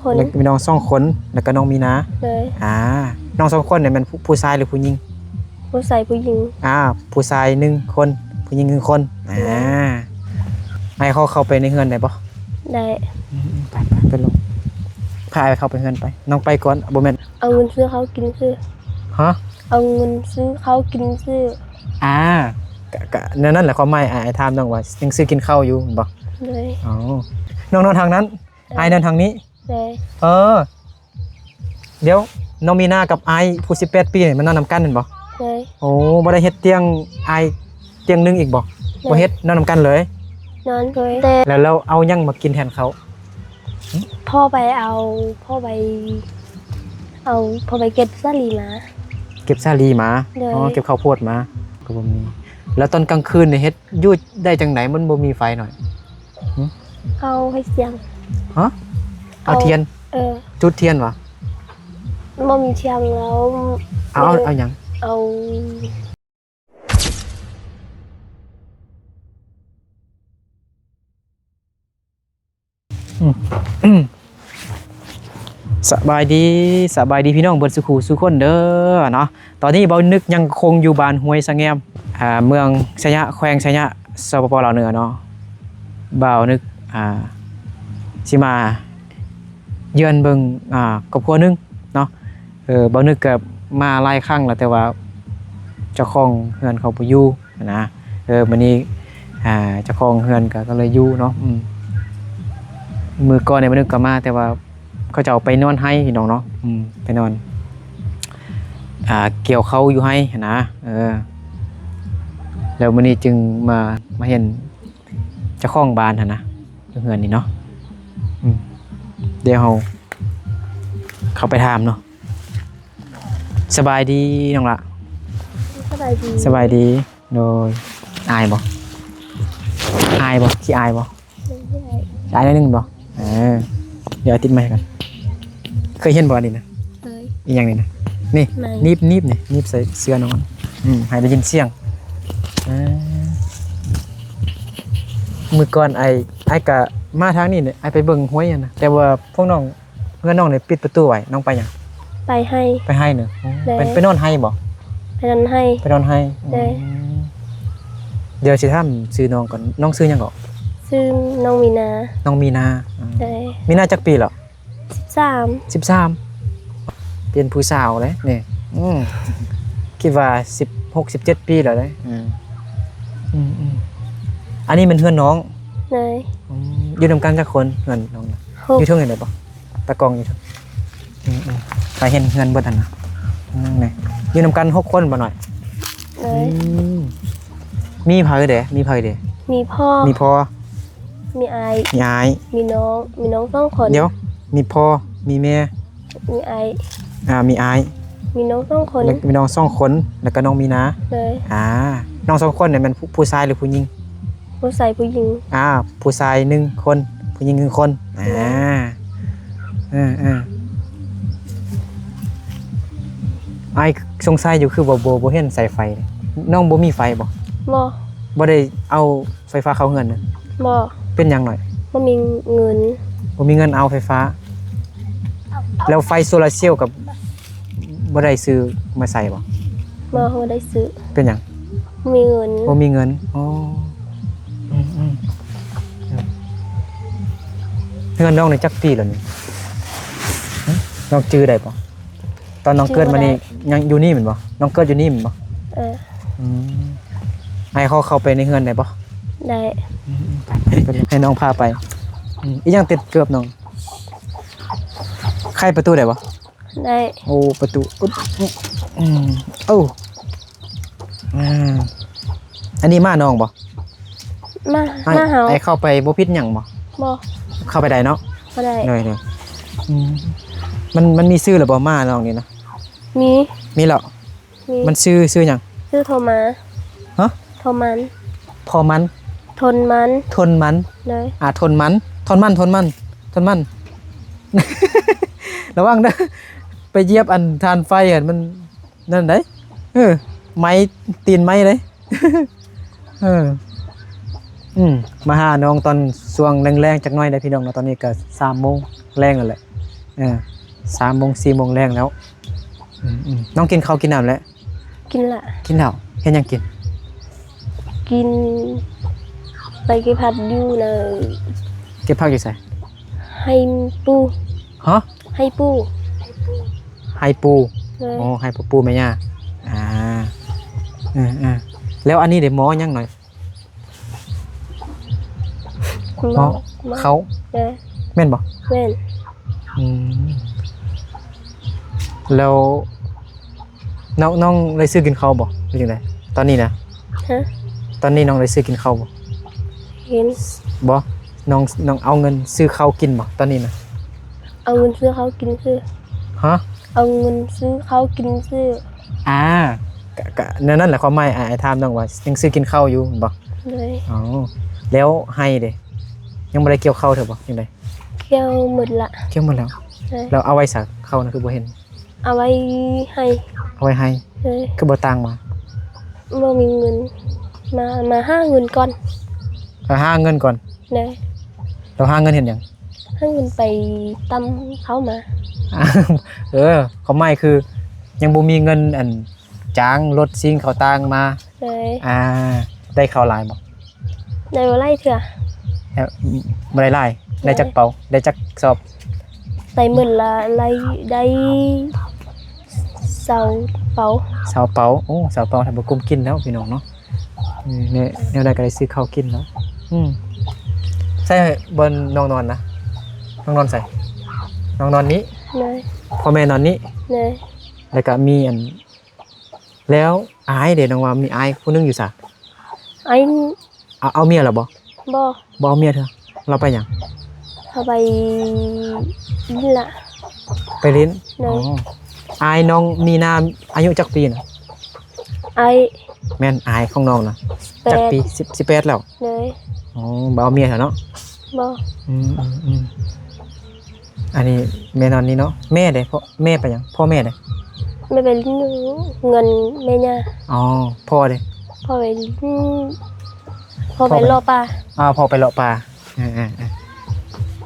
ຄົນ ແລ້ວມີນ້ອງສອງຄົນ ແລ້ວກໍນ້ອງມີນາ. ໂດຍ. ອ່າ ນ້ອງສອງຄົນນີ້ແມ່ນຜູ້ ຜູ້ຊາຍ ຫຼື ຜູ້ຍິງ? ຜູ້ຊາຍ ຜູ້ຍິງ. ອ່າ ຜູ້ຊາຍໜຶ່ງຄົນ ຜູ້ຍິງໜຶ່ງຄົນ. ອ່າ ໂດຍ. ອ້າຍຂໍເຂົ້າໄປໃນເຮືອນໄດ້ບໍ່? ໄດ້. ອືມ ໄປ ໄປ ໄປລົງ ພາອ້າຍເຂົ້າໄປເຮືອນໄປ. ນ້ອງໄປກ່ອນ ບໍ່ແມ່ນ ເອົາເງິນຊື້ເຂົ້າກິນຊື່. ຮະ? ເອົາເງິນຊື້ເຂົ້າກິນຊື່. ອ່າ ກະ ກະ ແນວນັ້ນແຫຼະ ຄວາມໝາຍ ອ້າຍ ອ້າຍຖາມນ້ອງວ່າຍັງຊື້ກິນເຂົ້າຢູ່ແມ່ນບໍ່? ໂດຍ. ອໍ ນ້ອງນອນທາງນັ້ນ ໂດຍ. ອ້າຍນອນທາງນີ້. ໂດຍ. ເອີ ດຽວ ນ້ອງມີນາກັບອ້າຍຜູ້ສິບແປດປີນີ້ມານອນນຳກັນແມ່ນບໍ່? ໂດຍ. ໂອ້ ບໍ່ໄດ້ເຮັດຕຽງອ້າຍຕຽງໜຶ່ງອີກບໍ່? ໂດຍ. ບໍ່ເຮັດ ນອນນຳກັນເລີຍ? ນອນ ໂດຍ ແຕ່ ແລ້ວ ແລ້ວເອົາຫຍັງມາກິນແທນເຂົ້າ? ພໍ່ໄປເອົາ ພໍ່ໄປເອົາ ພໍ່ໄປເກັບສາລີມາ. ເກັບສາລີມາ? ໂດຍ. ອໍ ເກັບເຂົ້າໂພດມາ ກໍບໍ່ມີ. ແລ້ວຕອນກາງຄືນນີ້ເຮັດຢູ່ໄດ້ຈັ່ງໃດ ມັນບໍ່ມີໄຟໜ້ອຍ? ຫຶ? ເອົາໄຟສຽງ. ຮະ? ເອົາ ເອົາທຽນ? ເອີ. ຈຸດທຽນຫວາ? ບໍ່ມີທຽນແລ້ວ. ເອົາ ເອົາຫຍັງ? ເອົາ ອືມ ສະບາຍດີ ສະບາຍດີພີ່ນ້ອງເບິດສູ່ຄູ່ສູ່ຄົນເດີເນາະ. ຕອນນີ້ບ່າວນຶກຍັງຄົງຢູ່ບ້ານຫ້ວຍສະແງມ ອ່າ ເມືອງໄຊຍະ ແຂວງໄຊຍະ ສປປ ລາວເໜືອເນາະ. ບ່າວນຶກ ອ່າ ຊິມາເຢືອນເບິ່ງ ອ່າ ຄອບຄົວໜຶ່ງເນາະ. ເອີ ບ່າວນຶກກໍມາຫຼາຍຄັ້ງແລ້ວ ແຕ່ວ່າເຈົ້າຂອງເຮືອນເຂົາບໍ່ຢູ່ຫັ້ນນະ. ເອີ ມື້ນີ້ ອ່າ ເຈົ້າຂອງເຮືອນກໍ ກໍເລີຍຢູ່ເນາະ. ອືມ ມື້ກ່ອນນີ້ບ່າວນຶກກໍມາ ແຕ່ວ່າ ເຂົາເຈົ້າໄປນອນໄຮ່ພີ່ນ້ອງເນາະ. ອືມ ໄປນອນ ອ່າ ກ່ຽວເຂົ້າຢູ່ໄຮ່ຫັ້ນນະ. ເອີ ແລ້ວມື້ນີ້ຈຶ່ງມາ ມາເຫັນເຈົ້າຂອງບ້ານຫັ້ນນະ ຢູ່ເຮືອນນີ້ເນາະ. ອືມ ດຽວເຮົາເຂົ້າໄປຖາມເນາະ. ສະບາຍດີນ້ອງຫຼ້າ. ສະບາຍດີ. ສະບາຍດີ. ໂດຍ. ອາຍບໍ່? ອາຍບໍ່? ຂີ້ອາຍບໍ່? ອາຍໜ້ອຍໜຶ່ງບໍ່? ເອີ ດຽວຕິດໄມກ່ອນ. ເຄີຍເຫັນບໍ່ອັນນີ້ນະ? ເຄີຍ. ອີຫຍັງນີ້ນະ? ນີ້ ໜີບ ໜີບນີ້ ໜີບໃສ່ເສື້ອນອນ. ອືມ ໃຫ້ໄດ້ຍິນສຽງ. ເອີ ມື້ກ່ອນອ້າຍ ອ້າຍກະມາທາງນີ້ແຫຼະ ອ້າຍໄປເບິ່ງຫ້ວຍຫັ້ນນະ ແຕ່ວ່າພວກນ້ອງ ເຮືອນນ້ອງນີ້ປິດປະຕູໄວ້ ນ້ອງໄປຫຍັງ? ໄປໄຮ່. ໄປໄຮ່ເນາະ. ໂອ້ ແມ່ນ. ໄປ ໄປນອນໄຮ່ບໍ່? ໄປນອນໄຮ່. ໄປນອນໄຮ່. ແມ່ນ. ອືມ ດຽວຊິຖາມຊື່ນ້ອງກ່ອນ. ນ້ອງຊື່ຫຍັງເກາະ? ຊື່ນ້ອງມີນາ. ນ້ອງມີນາ. ອືມ ແມ່ນ. ມີນາຈັກປີແລ້ວ? ສິບສາມ. ສິບສາມ ເປັນຜູ້ສາວເດ້ນີ້. ອືມ ຄິດວ່າສິບຫົກ ສິບເຈັດປີແລ້ວເດ້. ອືມ ອືມໆ ອັນນີ້ແມ່ນເຮືອນນ້ອງ? ແມ່ນ. ອືມ ຢູ່ນຳກັນຈັກຄົນເຮືອນນ້ອງນະ? ຫົກ. ຢູ່ເທິງນີ້ໄດ້ບໍ່? ຕາກ້ອງຢູ່ເທິງ. ອືມໆ ໄປເຫັນເຮືອນເບິດຫັ້ນນະ. ອືມ ນີ້ ຢູ່ນຳກັນຫົກຄົນບໍ່ນ້ອຍ? ແມ່ນ. ອືມ ມີໃຜແດ່? ມີໃຜແດ່? ມີພໍ່. ມີພໍ່. ມີອ້າຍ. ມີອ້າຍ. ມີນ້ອງ. ມີນ້ອງສອງຄົນ. ດຽວ ມີພໍ່ ມີແມ່ ມີອ້າຍ. ອ່າ ມີອ້າຍ. ມີນ້ອງສອງຄົນ. ແລ້ວມີນ້ອງສອງຄົນ ແລ້ວກໍນ້ອງມີນາ. ໂດຍ. ອ່າ ນ້ອງສອງຄົນນີ້ແມ່ນຜູ້ ຜູ້ຊາຍ ຫຼື ຜູ້ຍິງ? ຜູ້ຊາຍ ຜູ້ຍິງ. ອ່າ ຜູ້ຊາຍໜຶ່ງຄົນ ຜູ້ຍິງໜຶ່ງຄົນ. ອ່າ ເອີໆ ອ້າຍສົງໄສຢູ່ ຄືວ່າບໍ່ ບໍ່ເຫັນສາຍໄຟ. ນ້ອງບໍ່ມີໄຟບໍ່? ບໍ່. ບໍ່ໄດ້ເອົາໄຟຟ້າເຂົ້າເຮືອນເນາະ? ບໍ່. ເປັນຫຍັງໜ້ອຍ? ບໍ່ມີເງິນ. ບໍ່ມີເງິນເອົາໄຟຟ້າ. ແລ້ວໄຟໂຊລາເຊວກໍບໍ່ໄດ້ຊື້ມາໃສ່ບໍ່? ບໍ່ ບໍ່ໄດ້ຊື້. ເປັນຫຍັງ? ບໍ່ມີເງິນ. ບໍ່ມີເງິນ. ອໍ ອືມໆ ເຮືອນນ້ອງນີ້ຈັກປີແລ້ວນີ້? ຫຶ? ນ້ອງຈື່ໄດ້ບໍ່? ຕອນນ້ອງເກີດມານີ້ ຈື່ບໍ່ໄດ້. ຍັງຢູ່ນີ້ແມ່ນບໍ່? ນ້ອງເກີດຢູ່ນີ້ແມ່ນບໍ່? ເອີ. ອືມ ອ້າຍຂໍເຂົ້າໄປໃນເຮືອນໄດ້ບໍ່? ໄດ້. ອືມ ໄປ ໄປ ໃຫ້ນ້ອງພາໄປ. ອືມ ອີຫຍັງຕິດເກີບນ້ອງ? ໄຂປະຕູໄດ້ບໍ່? ໄດ້. ໂອ້ ປະຕູ ອຶບ ອືມ ໂອ້ ອືມ ອັນນີ້ໝານ້ອງບໍ່? ໝາ ໝາເຮົາ. ອ້າຍເຂົ້າໄປບໍ່ຜິດຫຍັງບໍ່? ບໍ່. ເຂົ້າໄປໄດ້ເນາະ? ເຂົ້າໄດ້. ໂດຍໆ ອືມ ມັນ ມັນມີຊື່ແລ້ວບໍ່ ໝານ້ອງນີ້ນະ? ມີ. ມີແລ້ວ? ມີ. ມັນຊື່ ຊື່ຫຍັງ? ຊື່ໂທມາ. ຮະ? ໂທມັນ. ພໍມັນ? ທົນມັນ. ທົນມັນ. ໂດຍ. ອ່າ ທົນມັນ ທົນມັນ ທົນມັນ ທົນມັນ. ລະວັງເດີ ໄປຢຽບອັນຖ່ານໄຟຫັ້ນ ມັນ ນັ້ນໃດ໋ ເອີ ໄໝ ຕີນໄໝເດ້ ເອີ ອືມ ມາຫານ້ອງຕອນຊ່ວງແລງໆ ຈັກໜ້ອຍໄດ໋ພີ່ນ້ອງເນາະ. ຕອນນີ້ກໍສາມໂມງແລງແລ້ວແຫຼະ ເອີ ສາມໂມງ ສີ່ໂມງແລງແລ້ວ. ອືມໆ ນ້ອງກິນເຂົ້າກິນນ້ຳແລ້ວ? ກິນລະ. ກິນແລ້ວ. ເຮັດຫຍັງກິນ? ກິນ ໄປເກັບຜັກຢູ່ນະ. ເກັບຜັກຢູ່ໃສ? ໄຮ່ປູ່. ຮະ? ໄຮ່ປູ່. ໄຮ່ປູ່. ໂດຍ. ໂອ້ ໄຮ່ປູ່ ປູ່ແມ່ຍ່າ. ອ່າ ເອີໆ ແລ້ວອັນນີ້ເດ ໝໍຫຍັງໜ້ອຍ? ໝໍ ໝໍ ເຂົ້າ. ເອີ ແມ່ນບໍ່? ແມ່ນ. ອືມ ແລ້ວນ້ອງ ນ້ອງໄດ້ຊື້ກິນເຂົ້າບໍ່ ຫຼືຈັ່ງໃດ? ຕອນນີ້ນະ. ຮະ? ຕອນນີ້ນ້ອງໄດ້ຊື້ກິນເຂົ້າບໍ່? ກິນ. ບໍ່ ນ້ອງ ນ້ອງເອົາເງິນຊື້ເຂົ້າກິນບໍ່ຕອນນີ້ນະ? ເອົາເງິນຊື້ເຂົ້າກິນຊື່. ຮະ? ເອົາເງິນຊື້ເຂົ້າກິນຊື່. ອ່າ ກະ ກະແນວນັ້ນແຫຼະ ຄວາມໝາຍ ອ້າຍ ອ້າຍຖາມນ້ອງວ່າຍັງຊື້ກິນເຂົ້າຢູ່ແມ່ນບໍ່? ໂດຍ. ອໍ ແລ້ວໄຮ່ເດ ຍັງບໍ່ໄດ້ກ່ຽວເຂົ້າເທື່ອບໍ່ ຈັ່ງໃດ? ກ່ຽວໝົດລະ. ກ່ຽວໝົດແລ້ວ. ໂດຍ. ແລ້ວເອົາໄວ້ໃສ ເຂົ້ານະ ຄືບໍ່ເຫັນ? ເອົາໄວ້ໄຮ່. ເອົາໄວ້ໄຮ່. ໂດຍ. ຄືບໍ່ຕາງມາ? ບໍ່ມີເງິນ. ມາ ມາຫາເງິນກ່ອນ. ມາຫາເງິນກ່ອນ. ໂດຍ. ແລ້ວຫາເງິນເຮັດຫຍັງ? ຫາເງິນໄປຕຳເຂົ້າມາ. ເອີ ຄວາມໝາຍຄືຍັງບໍ່ມີເງິນ ອັນ ຈ້າງລົດຊິງເຂົ້າຕ່າງມາ. ໂດຍ. ອ່າ ໄດ້ເຂົ້າຫຼາຍບໍ່? ໄດ້ບໍ່ຫຼາຍເທື່ອ. ເອີ ບໍ່ໄດ້ຫຼາຍ. ໂດຍ. ໄດ້ຈັກເປົາ? ໄດ້ຈັກສອບ? ໄດ້ໝົດລະ ໄດ້ ໄດ້ຊາວເປົາ. ຊາວເປົາ. ໂອ້ ຊາວເປົາ ຖ້າບໍ່ກຸ້ມກິນແລ້ວ ພີ່ນ້ອງເນາະ. ອືມ ແນວ ແນວໃດກໍໄດ້ຊື້ເຂົ້າກິນເນາະ. ອືມ ໃສ່ບ່ອນນ້ອງນອນນະ? ນ້ອງນອນໃສ? ນ້ອງນອນນີ້. ໂດຍ. ພໍ່ແມ່ນອນນີ້. ໂດຍ. ແລ້ວກໍມີອັນ ແລ້ວອ້າຍເດ ນ້ອງວ່າມີອ້າຍຜູ້ໜຶ່ງຢູ່ໃສ? ອ້າຍ ເອົາ ເອົາເມຍແລ້ວບໍ່? ບໍ່. ບໍ່ເອົາເມຍເທື່ອ. ລາວໄປຫຍັງ? ລາວໄປຫຼິ້ນລະ. ໄປຫຼິ້ນ. ໂດຍ. ອໍ ອ້າຍນ້ອງມີນາອາຍຸຈັກປີນະ? ອ້າຍ ແມ່ນ ອ້າຍຂອງນ້ອງນະ ແປດ ຈັກປີ? ສິບ ສິບແປດແລ້ວ. ໂດຍ. ອໍ ບໍ່ເອົາເມຍເທື່ອເນາະ. ບໍ່. ອືມໆໆ ອັນນີ້ແມ່ນອນນີ້ເນາະ. ແມ່ເດ ພໍ່ ແມ່ໄປຫຍັງ? ພໍ່ແມ່ເດ? ແມ່ໄປຫຼິ້ນຢູ່ເຮືອນແມ່ຍ່າ. ອໍ ພໍ່ເດ? ພໍ່ໄປຫຼິ້ນ ພໍ່ໄປເລາະປ່າ. ອໍ ພໍ່ໄປເລາະປ່າ. ເອີໆ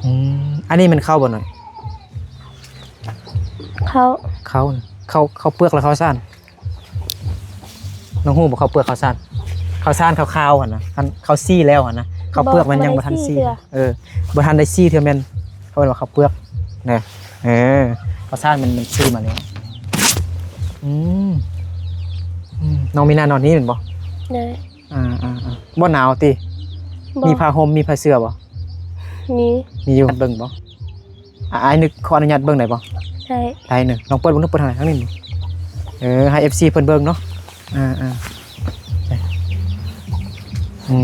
ໆ ອືມ ອັນນີ້ແມ່ນເຂົ້າບໍ່ນ້ອຍ? ເຂົ້າ. ເຂົ້າ ເຂົ້າ ເຂົ້າເປືອກ ຫຼື ເຂົ້າສານ? ນ້ອງຮູ້ບໍ່ ເຂົ້າເປືອກ ເຂົ້າສານ? ເຂົ້າສານຂາວໆຫັ້ນນະ ຄັນເຂົ້າສີແລ້ວຫັ້ນນະ ເຂົ້າເປືອກມັນຍັງບໍ່ທັນສີ. ບໍ່ ບໍ່ໄດ້ສີເທື່ອ. ເອີ ບໍ່ທັນໄດ້ສີເທື່ອ ແມ່ນເຂົາເອີ້ນວ່າເຂົ້າເປືອກນະ. ເອີ ເຂົ້າສານມັນ ມັນສີມາແລ້ວ. ອືມ ອືມ ນ້ອງມີນານອນນີ້ແມ່ນບໍ່? ໂດຍ. ອ່າໆໆ ບໍ່ໜາວຕິ? ບໍ່. ມີຜ້າຫົ່ມ ມີຜ້າເສື່ອບໍ່? ມີ. ມີຢູ່ ເບິ່ງບໍ່? ອາ ອ້າຍນຶກຂໍອະນຸຍາດເບິ່ງໄດ້ບໍ່? ໄດ້. ໄດ້ເນາະ. ລອງເປີດເບິ່ງດູ ເປີດທາງໃດ? ທາງນີ້. ເອີ ໃຫ້ເອັຟຊີເພິ່ນເບິ່ງເນາະ. ອ່າໆ ອື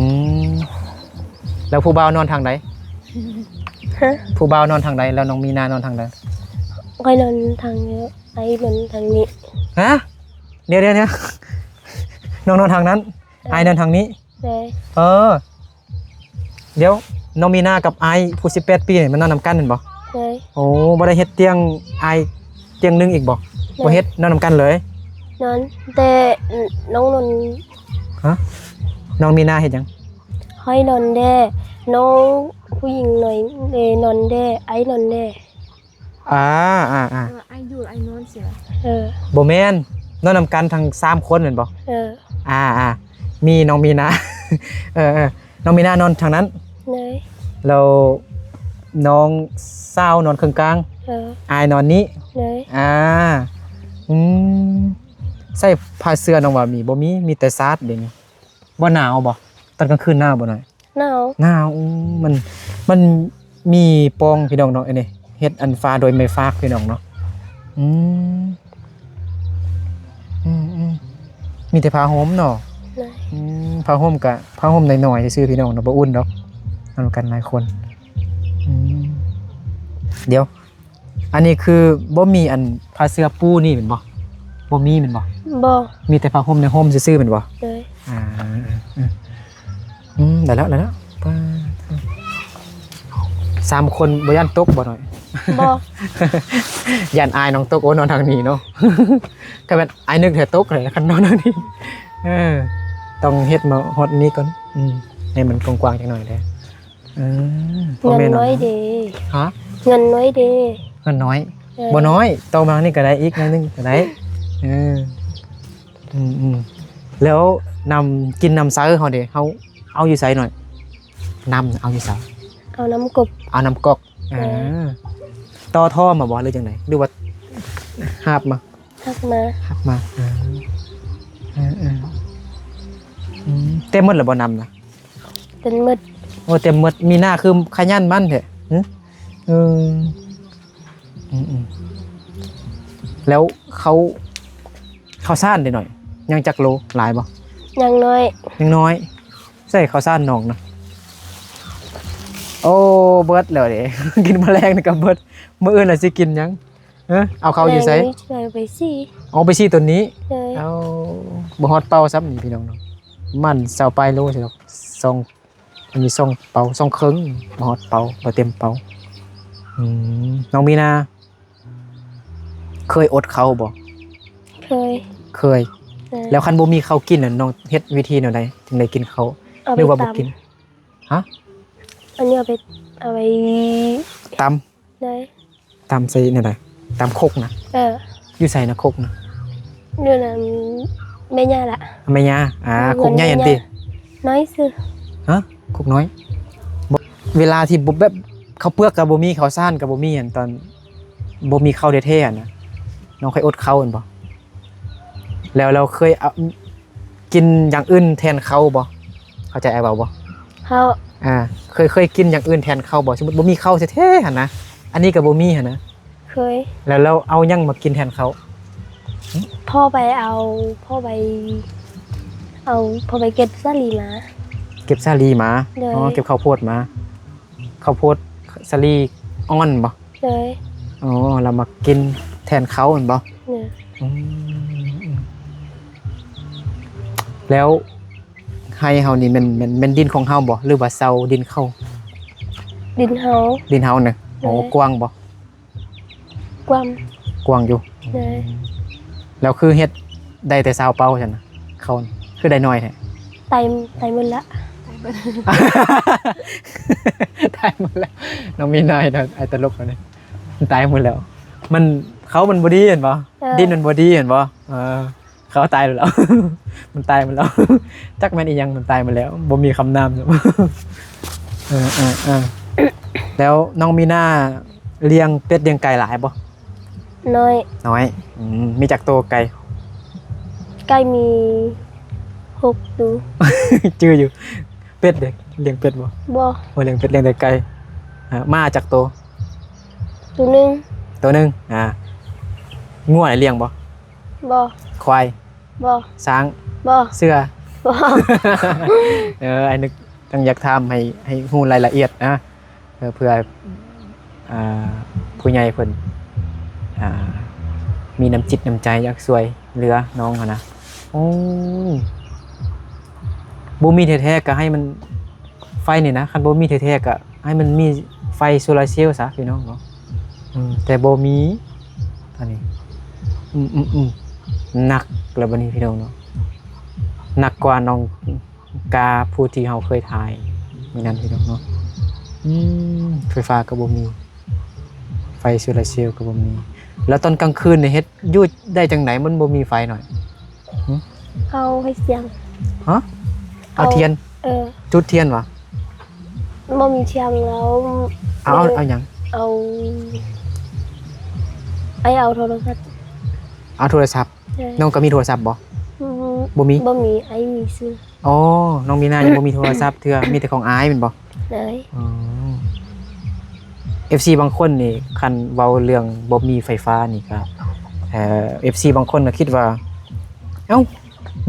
ມ ແລ້ວຜູ້ບ່າວນອນທາງໃດ? ຮະ? ຜູ້ບ່າວນອນທາງໃດ? ແລ້ວນ້ອງມີນານອນທາງໃດ? ຂ້ອຍນອນທາງນີ້ ອ້າຍນອນທາງນີ້. ຮະ? ດຽວໆໆ ນ້ອງນອນທາງນັ້ນ ເອີ ອ້າຍນອນທາງນີ້. ໂດຍ. ເອີ ດຽວ ນ້ອງມີນາກັບອ້າຍຜູ້ສິບແປດປີນີ້ ມານອນນຳກັນແມ່ນບໍ່? ໂດຍ. ໂອ້ ບໍ່ໄດ້ເຮັດຕຽງອ້າຍຕຽງໜຶ່ງອີກບໍ່? ໂດຍ. ບໍ່ເຮັດ ນອນນຳກັນເລີຍ? ນອນ ແຕ່ນ້ອງນອນ. ຮະ? ນ້ອງມີນາເຮັດຫຍັງ? ຂ້ອຍນອນແດ່ ນ້ອງຜູ້ຍິງໜ້ອຍ ເອີ ນອນແດ່ ອ້າຍນອນແດ່. ອ່າ ອ່າ ອ່າ ເອີ ອ້າຍຢູ່ ອ້າຍນອນຊິລະ. ເອີ ບໍ່ແມ່ນ ນອນນຳກັນທັງສາມຄົນແມ່ນບໍ່? ເອີ ອ່າ ອ່າ ມີນ້ອງມີນາ ເອີ ເອີ ນ້ອງມີນານອນທາງນັ້ນ. ໂດຍ. ແລ້ວນ້ອງສາວນອນເຄິ່ງກາງ. ເອີ ອ້າຍນອນນີ້. ໂດຍ. ອ່າ ອືມ ໃສ່ຜ້າເສື່ອນ້ອງວ່າມີ ບໍ່ມີ ມີແຕ່ຊາດເດນີ້. ບໍ່ໜາວບໍ່? ຕອນກາງຄືນໜາວບໍ່ນ້ອຍ? ໜາວ. ໜາວ. ໂອ້ ມັນ ມັນມີປ່ອງພີ່ນ້ອງເນາະ ອັນນີ້ເຮັດອັນຝາໂດຍໄມ້ຟາກພີ່ນ້ອງເນາະ. ອືມ ອືມໆ ມີແຕ່ຜ້າຫົ່ມເນາະ. ໂດຍ. ອືມ ຜ້າຫົ່ມກະຜ້າຫົ່ມນ້ອຍໆຊື່ໆ ພີ່ນ້ອງເນາະ ບໍ່ອຸ່ນດອກ ນອນກັນຫຼາຍຄົນ. ອືມ ດຽວ ອັນນີ້ຄືບໍ່ມີອັນຜ້າເສື່ອປູນີ້ແມ່ນບໍ່? ບໍ່ມີແມ່ນບໍ່? ບໍ່. ມີແຕ່ຜ້າຫົ່ມໃນຮົ່ມຊື່ໆແມ່ນບໍ່? ໂດຍ. ອ່າ ອືມ ໄດ້ແລ້ວ ໄດ້ແລ້ວ. ປ້າ ສາມຄົນບໍ່ຢ້ານຕົກບໍ່ນ້ອຍ? ບໍ່. ຢ້ານອາຍນ້ອງຕົກ. ໂອ້ ນອນທາງນີ້ເນາະ. ຖ້າແມ່ນອາຍນຶກແທ້ຕົກເລີຍ ຄັນນອນທາງນີ້. ເອີ ຕ້ອງເຮັດມາຮອດນີ້ກ່ອນ. ອືມ ໃຫ້ມັນກວ້າງໆຈັກໜ້ອຍເດ້. ເອີ ເງິນນ້ອຍເດ້. ຮະ? ເງິນນ້ອຍເດ້. ເຮືອນນ້ອຍ. ເອີ ບໍ່ນ້ອຍ ຕໍ່ມານີ້ກໍໄດ້ອີກໜ້ອຍໜຶ່ງກໍໄດ້. ເອີ ອືມໆ ແລ້ວນ້ຳກິນນ້ຳໃຊ້ເຮົາເດ ເຮົາເອົາຢູ່ໃສໜ້ອຍ? ນ້ຳເອົາຢູ່ໃສ? ເອົານ້ຳກົກ ເອົານ້ຳກອກ. ເອີ ເອີ ຕໍ່ທໍ່ມາບໍ່ ຫຼືຈັ່ງໃດ ຫຼືວ່າຫາບມາ? ຫາບມາ ຫາບມາ. ເອີ ເອີ ເອີ ອືມ ເຕັມໝົດແລ້ວບໍ່ນ້ຳນະ? ເຕັມໝົດ. ໂອ້ ເຕັມໝົດ ມີໜ້າຄືຂະຫຍັນໝັ່ນແທ້. ຫື ເອີ ອືມໆ ແລ້ວເຂົ້າ ເຂົ້າສານເດໜ້ອຍ ຍັງຈັກໂລ ຫຼາຍບໍ່? ຍັງນ້ອຍ ຍັງນ້ອຍ. ໃສ່ເຂົ້າສານນ້ອງນະ. ໂອ້ ເບິດແລ້ວເດ ກິນມາແລງນີ້ກໍເບິດ. ມື້ອື່ນລະຊິກິນຫຍັງ? ເອີ ເອົາເຂົ້າຢູ່ໃສ? ແລງນີ້ຊິໄປ ໄປສີ່. ອໍ ໄປສີ່ຕົນນີ້. ໂດຍ. ເອົາ ບໍ່ຮອດເປົາຊ້ຳນີ້ພີ່ນ້ອງເນາະ. ມັນຊາວປາຍໂລຊິດອກ ສອງ ມັນມີສອງເປົາ ສອງເຄິ່ງ ບໍ່ຮອດເປົາ ບໍ່ເຕັມເປົາ. ອືມ ນ້ອງມີນາ ເຄີຍອົດເຂົ້າບໍ່? ເຄີຍ ເຄີຍ. ເອີ ແລ້ວຄັນບໍ່ມີເຂົ້າກິນນະ ນ້ອງເຮັດວິທີແນວໃດຈຶ່ງໄດ້ກິນເຂົ້າ ຫຼືວ່າບໍ່ກິນ? ຮະ? ອັນນີ້ເອົາໄປ ເອົາໄປຕຳ. ໂດຍ. ຕຳໃສ່ແນວໃດ? ຕຳຄົກນະ? ເອີ ຢູ່ໃສນະຄົກນະ? ຢູ່ນຳແມ່ຍ່າລະ. ແມ່ຍ່າ. ອ່າ ຄົກໃຫຍ່ຫັ້ນຕິ? ນ້ອຍຊື່. ຮະ? ຄົກນ້ອຍ. ເວລາທີ່ບໍ່ ແບບເຂົ້າເປືອກກໍບໍ່ມີ ເຂົ້າສານກໍບໍ່ມີຫັ້ນ ຕອນບໍ່ມີເຂົ້າແທ້ໆຫັ້ນນະ ນ້ອງເຄີຍອົດເຂົ້າຫັ້ນບໍ່? ແລ້ວ ແລ້ວເຄີຍເອົາ ກິນຢ່າງອື່ນແທນເຂົ້າບໍ່? ເຂົ້າໃຈອ້າຍເວົ້າບໍ່? ເຂົ້າ. ອ່າ ເຄີຍ ເຄີຍກິນຢ່າງອື່ນແທນເຂົ້າບໍ່? ສົມມຸດບໍ່ມີເຂົ້າແທ້ໆຫັ້ນນະ ອັນນີ້ກໍບໍ່ມີຫັ້ນນະ. ເຄີຍ. ແລ້ວ ແລ້ວເອົາຫຍັງມາກິນແທນເຂົ້າ? ພໍ່ໄປເອົາ ພໍ່ໄປເອົາ ພໍ່ໄປເກັບສາລີມາ. ເກັບສາລີມາ. ໂດຍ. ອໍ ເກັບເຂົ້າໂພດມາ. ເຂົ້າໂພດສາລີອ່ອນບໍ່? ໂດຍ. ອໍ ແລ້ວມາກິນແທນເຂົ້າແມ່ນບໍ່? ໂດຍ. ອືມ ແລ້ວໄຮ່ເຮົານີ້ແມ່ນ ແມ່ນ ແມ່ນດິນຂອງເຮົາບໍ່ ຫຼືວ່າເຊົ່າດິນເຂົາ? ດິນເຮົາ. ດິນເຮົານະ. ໂດຍ. ໂອ້ ກວ້າງບໍ່? ກວ້າງ. ກວ້າງຢູ່. ໂດຍ. ແລ້ວຄືເຮັດໄດ້ແຕ່ຊາວເປົາຊັ້ນນະ ເຂົ້າຄືໄດ້ໜ້ອຍແທ້? ຕາຍ ຕາຍໝົດລະ. ຕາຍໝົດແລ້ວ. ນ້ອງມີນາ ໄອ້ຕະຫຼົກອັນນີ້ ມັນຕາຍໝົດແລ້ວ. ມັນ ເຂົ້າມັນບໍ່ດີແມ່ນບໍ່? ເອີ ດິນມັນບໍ່ດີແມ່ນບໍ່? ເອີ ເຂົ້າຕາຍແລ້ວ ມັນຕາຍໝົດແລ້ວ. ຈັກແມ່ນອີ່ຫຍັງ ມັນຕາຍໝົດແລ້ວ ບໍ່ມີຄຳນາມ. ເອີ ເອີ ເອີ ແລ້ວນ້ອງມີນາລ້ຽງເປັດລ້ຽງໄກ່ຫຼາຍບໍ່? ນ້ອຍ. ນ້ອຍ. ອືມ ມີຈັກໂຕໄກ່? ໄກ່ມີຫົກໂຕ. ຈື່ຢູ່. ເປັດເດ ລ້ຽງເປັດບໍ່? ບໍ່. ບໍ່ລ້ຽງເປັດ ລ້ຽງແຕ່ໄກ່. ອ່າ ມ້າຈັກໂຕ? ໂຕໜຶ່ງ. ໂຕໜຶ່ງ. ອ່າ ງົວລ້ຽງບໍ່? ບໍ່. ຄວາຍ? ບໍ່. ຊ້າງ? ບໍ່. ເສືອ? ບໍ່. ເອີ ອ້າຍນຶກ ຕ້ອງຢາກຖາມໃຫ້ ໃຫ້ຮູ້ລາຍລະອຽດນະ ເພື່ອ ເພື່ອ ອ່າ ຜູ້ໃຫຍ່ເພິ່ນ ອ່າ ມີນ້ຳຈິດນ້ຳໃຈຢາກຊ່ວຍເຫຼືອນ້ອງຫັ້ນນະ. ໂອ້ ບໍ່ມີແທ້ໆກໍໃຫ້ມັນ ໄຟນີ້ນະ ຄັນບໍ່ມີແທ້ໆກໍໃຫ້ມັນມີໄຟໂຊລາເຊວຊະພີ່ນ້ອງເນາະ. ອືມ ແຕ່ບໍ່ມີ ອັນນີ້ ອືມໆໆ ໜັກແລ້ວບັດນີ້ພີ່ນ້ອງເນາະ ໜັກກວ່ານ້ອງ ກາຜູ້ທີ່ເຮົາເຄີຍຖ່າຍມື້ນັ້ນພີ່ນ້ອງເນາະ. ອືມ ໄຟຟ້າກໍບໍ່ມີ ໄຟໂຊລາເຊວກໍບໍ່ມີ. ແລ້ວຕອນກາງຄືນນີ້ເຮັດຢູ່ໄດ້ຈັ່ງໃດ ມັນບໍ່ມີໄຟໜ້ອຍ? ຫື? ເອົາໄຟສຽງ. ຮະ? ເອົາ ເອົາທຽນ? ເອີ. ຈຸດທຽນຫວາ? ບໍ່ມີທຽນແລ້ວ. ເອົາ ເອົາຫຍັງ? ເອົາ ອ້າຍເອົາໂທລະສັບ. ເອົາໂທລະສັບ. ເອີ. ນ້ອງກໍມີໂທລະສັບບໍ່? ອືມ ບໍ່ມີ? ບໍ່ມີ ອ້າຍມີຊື່. ອໍ ນ້ອງມີນາຍັງບໍ່ມີໂທລະສັບເທື່ອ ມີແຕ່ຂອງອ້າຍແມ່ນບໍ່? ໂດຍ. ອໍ ເອັຟຊີບາງຄົນນີ້ ຄັນເວົ້າເລື່ອງບໍ່ມີໄຟຟ້ານີ້ກໍ ເອີ ເອັຟຊີບາງຄົນກໍຄິດວ່າ ເອົ້າ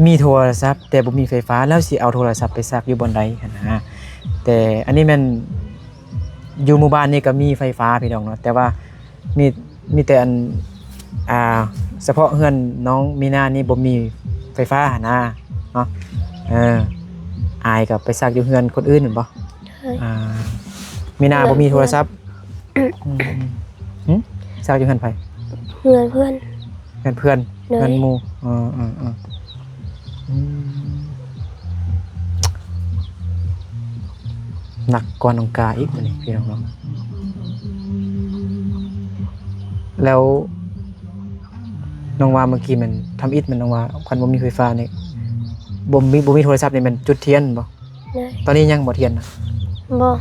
ມີໂທລະສັບແຕ່ບໍ່ມີໄຟຟ້າ ແລ້ວຊິເອົາໂທລະສັບໄປສາກຢູ່ບ່ອນໃດຫັ້ນນະ. ແຕ່ອັນນີ້ແມ່ນຢູ່ໝູ່ບ້ານນີ້ກໍມີໄຟຟ້າພີ່ນ້ອງເນາະ ແຕ່ວ່າ ມີ ມີແຕ່ອັນ ອ່າ ສະເພາະເຮືອນນ້ອງມີນານີ້ບໍ່ມີໄຟຟ້າຫັ້ນນາເນາະ. ເອີ ອ້າຍກໍໄປສາກຢູ່ເຮືອນຄົນອື່ນແມ່ນບໍ່? ໂດຍ. ອ່າ ມີນາບໍ່ມີໂທລະສັບ. ອືມ ຫຶ? ສາກຢູ່ເຮືອນໃຜ? ເຮືອນເພື່ອນ. ເຮືອນເພື່ອນ. ໂດຍ. ເຮືອນໝູ່. ເອີ ເອີ ເອີ. ອືມ ໜັກກວ່ານ້ອງກາອີກ ໂຕນີ້ ພີ່ນ້ອງເນາະ. ແລ້ວນ້ອງວ່າເມື່ອກີ້ແມ່ນ ທຳອິດແມ່ນນ້ອງວ່າ ຄັນບໍ່ມີໄຟຟ້ານີ້ ບໍ່ມີ ບໍ່ມີໂທລະສັບນີ້ແມ່ນຈຸດທຽນແມ່ນບໍ່? ໂດຍ. ຕອນນີ້ຍັງບໍ່ທຽນນະ? ບໍ່.